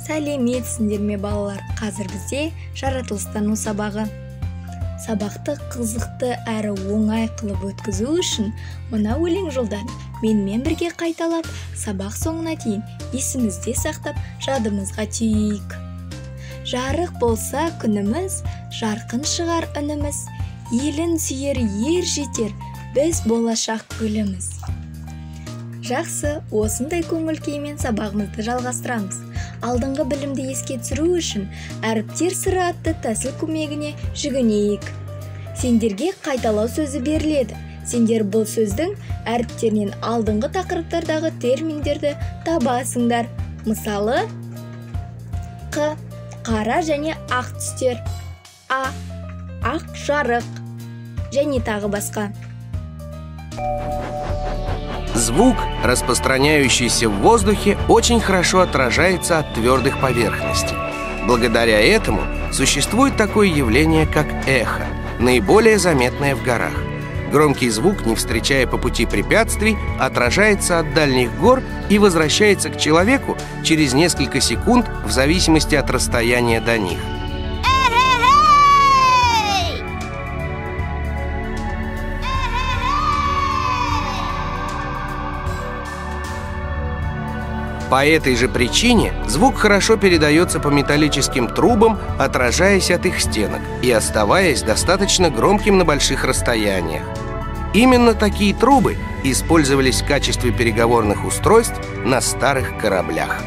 Сәлеметсіңдер ме, балалар? Қазір бізде жаратылыстану сабағы. Сабақты қызықты әрі оңай қылып өткізу үшін мына өлең жолдарын менімен бірге қайталап, сабақ соңына дейін есімізде сақтап, жадымызға түйейік. Жарық болса күніміз, жарқын шығар үніміз, елін сүйер ер жетер, біз болашақ гүліміз. Жақсы, осындай көңіл күймен сабағымызды жалғастырамыз. Алдыңғы білімді еске түсіру үшін әріптер сыры атты тәсіл көмегіне жүгінейік. Сендерге қайталау сөзі беріледі. Сендер бұл сөздің әріптерінен алдыңғы тақырыптардағы терминдерді табасыңдар. Мысалы, Қ, қара және ақ түстер, А, ақ жарық және тағы басқа. Звук, распространяющийся в воздухе, очень хорошо отражается от твердых поверхностей. Благодаря этому существует такое явление, как эхо, наиболее заметное в горах. Громкий звук, не встречая по пути препятствий, отражается от дальних гор и возвращается к человеку через несколько секунд в зависимости от расстояния до них. По этой же причине звук хорошо передается по металлическим трубам, отражаясь от их стенок и оставаясь достаточно громким на больших расстояниях. Именно такие трубы использовались в качестве переговорных устройств на старых кораблях.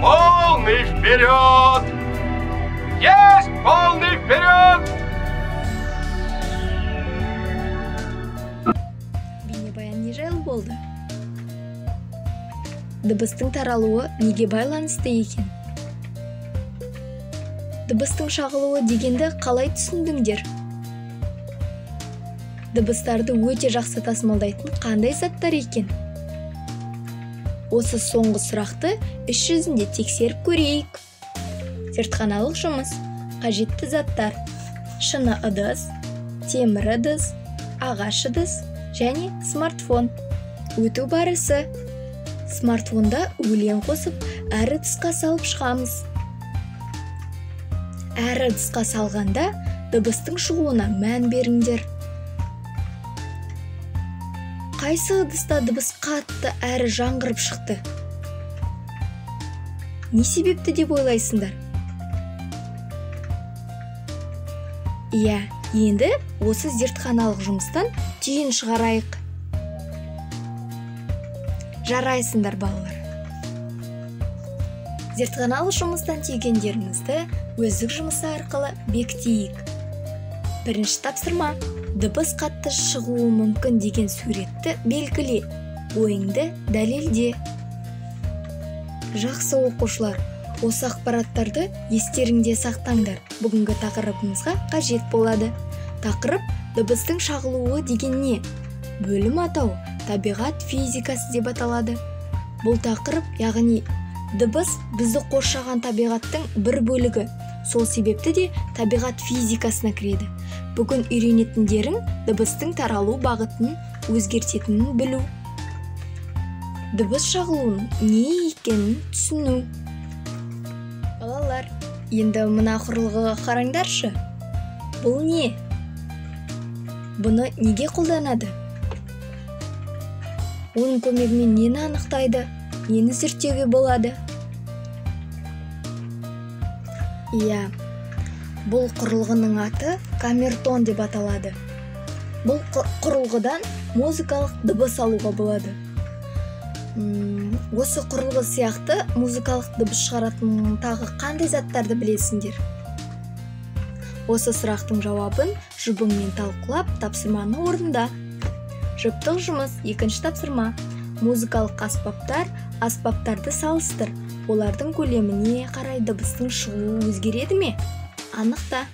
Полный вперед! Есть полный вперед! Бейнебаян не жайлы болды? Дыбыстың таралуы неге байланысты екен? Дыбыстың шағылуы дегенді қалай түсіндіңдер? Дыбыстарды өте жақсы тасымалдайтын қандай заттар екен? Осы соңғы сұрақты іс жүзінде тексеріп көрейік. Зертханалық жұмыс. Қажетті заттар: шыны ыдыс, темір ыдыс, ағаш ыдыс және смартфон. Өту барысы. Смартфонда өлең қосып, әр ыдысқа салып шығамыз. Әр ыдысқа салғанда дыбыстың шығуына мән беріңдер. Қайсы ыдыста дыбыс қатты әрі жаңғырып шықты? Не себепті деп ойлайсыңдар? Иә, енді осы зертханалық жұмыстан түйін шығарайық. Жарайсыңдар, балалар. Зертханалық жұмыстан түйгендерімізді өздік жұмысы арқылы бекітейік. Бірінші тапсырма. Дыбыс қатты шығуы мүмкін деген суретті белгіле. Ойыңды дәлелде. Жақсы, оқушылар, осы ақпараттарды естеріңде сақтаңдар. Бүгінгі тақырыбымызға қажет болады. Тақырып дыбыстың шағылуы деген не? Бөлім атауы табиғат физикасы деп аталады. Бұл тақырып, яғни дыбыс, бізді қоршаған табиғаттың бір бөлігі. Сол себепті де табиғат физикасына кіреді. Бүгін үйренетіндерің дыбыстың таралу бағытын өзгертетінін білу. Дыбыс шағылуының не екенін түсіну. Балалар, енді мына құрылғыға қараңдаршы. Бұл не? Бұны неге қолданады? Оның көмегімен нені анықтайды, нені зерттеуге болады? Иә, бұл құрылғының аты камертон деп аталады. Бұл құрылғыдан музыкалық дыбыс алуға болады. Осы құрылғы сияқты музыкалық дыбыс шығаратын тағы қандай заттарды білесіңдер? Осы сұрақтың жауабын жұбыңмен талқылап, тапсырманы орында. Жұптық жұмыс, екінші тапсырма. Музыкалық аспаптар, аспаптарды салыстыр. Олардың көлеміне қарай дыбыстың шығуы өзгереді ме? Анықта.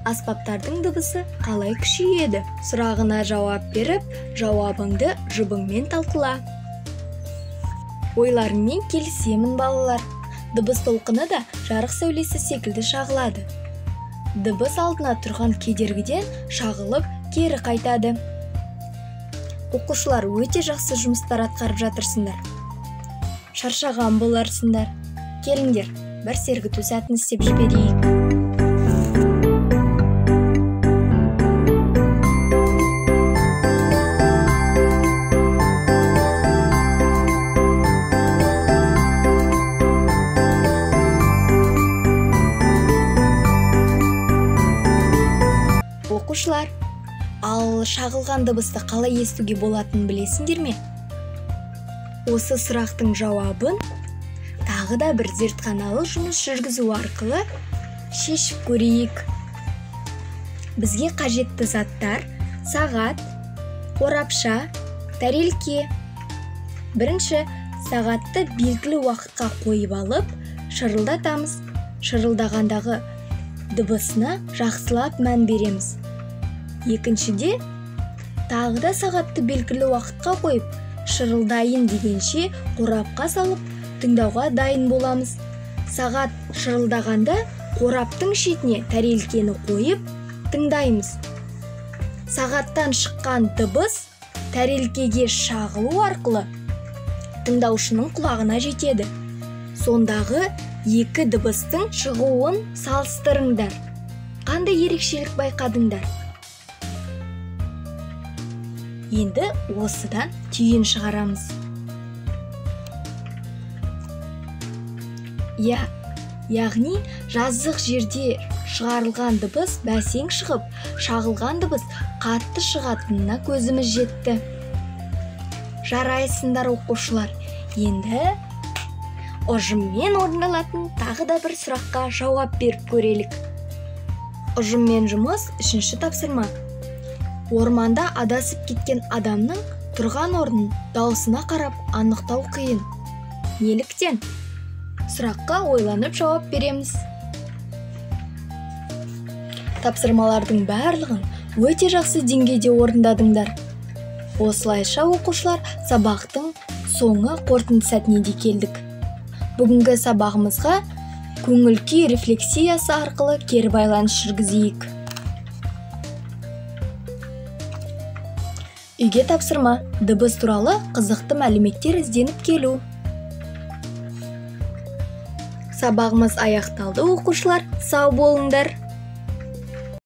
Аспаптардың дыбысы қалай күшейеді? Сұрағына жауап беріп, жауабыңды жұбыңмен талқыла. Ойларыңмен келісемін, балалар. Дыбыс толқыны да жарық сәулесі секілді шағылады. Дыбыс алдына тұрған кедергіден шағылып, кері қайтады. Оқушылар, өте жақсы жұмыстар атқарып жатырсыңдар. Шаршаған боларсыңдар. Келіңдер, бір сергіту сәтін істеп жіберейік. Оқушылар, ал шағылған дыбысты қалай естуге болатынын білесіңдер ме? Осы сұрақтың жауабын тағы да бір зертханалы жұмыс жүргізу арқылы шешіп көрейік. Бізге қажетті заттар: сағат, қорапша, тәрелке. Бірінші, сағатты белгілі уақытқа қойып алып, шырылдатамыз. Шырылдағандағы дыбысына жақсылап мән береміз. Екіншіде, тағы да сағатты белгілі уақытқа қойып, шырылдайын дегенше қорапқа салып, тыңдауға дайын боламыз. Сағат шырылдағанда қораптың шетіне тәрелкені қойып, тыңдаймыз. Сағаттан шыққан дыбыс тәрелкеге шағылу арқылы тыңдаушының құлағына жетеді. Сондағы екі дыбыстың шығуын салыстырыңдар. Қандай ерекшелік байқадыңдар? Енді осыдан түйін шығарамыз. Иә, яғни жазық жерде шығарылған дыбыс бәсең шығып, шағылған дыбыс қатты шығатынына көзіміз жетті. Жарайсыңдар, оқушылар. Енді ұжыммен орындалатын тағы да бір сұраққа жауап беріп көрелік. Ұжыммен жұмыс, үшінші тапсырма. Орманда адасып кеткен адамның тұрған орнын дауысына қарап анықтау қиын. Неліктен? Сұраққа ойланып жауап береміз. Тапсырмалардың барлығын өте жақсы деңгейде орындадыңдар. Осылайша, оқушылар, сабақтың соңы қорытынды сәтіне де келдік. Бүгінгі сабағымызға көңіл күй рефлексиясы арқылы кері байланыс жүргізейік. Үйге тапсырма: дыбыс туралы қызықты мәліметтер ізденіп келу. Сабағымыз аяқталды, оқушылар. Сау болыңдар.